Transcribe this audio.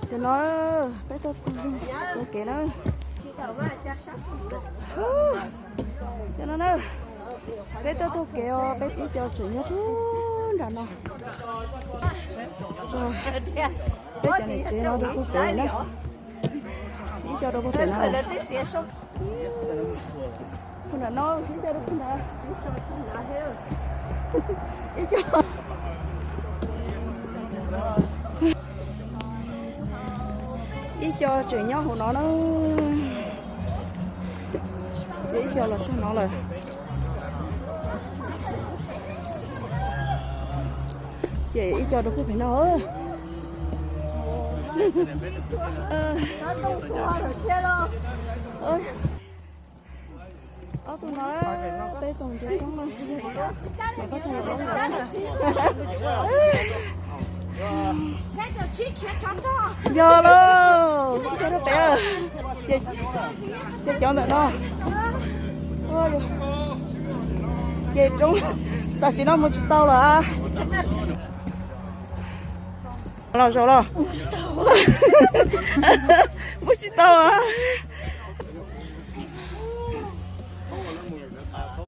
Cov no peb tuaj taug kev na. Cov no na, peb tuaj taug kev os, peb ib co tseem nyob rau nram no. Peb cov niam tsev no rau puag pem na. Ib co rau puag pem no. Puag nram no, ib co rau puag nram. Ib co. Ib co tseem nyob hauv no na. Ces ib co los txog no lawm. Ces ib co rau puag pem no. Ob tug no, peb tug nce roob no. Yog lauj, ib co rau pem, ces cov ntawm no. Ces roob tam sim no mus tsis tau lawm. Los zaum los. Mus tsis tau lawm.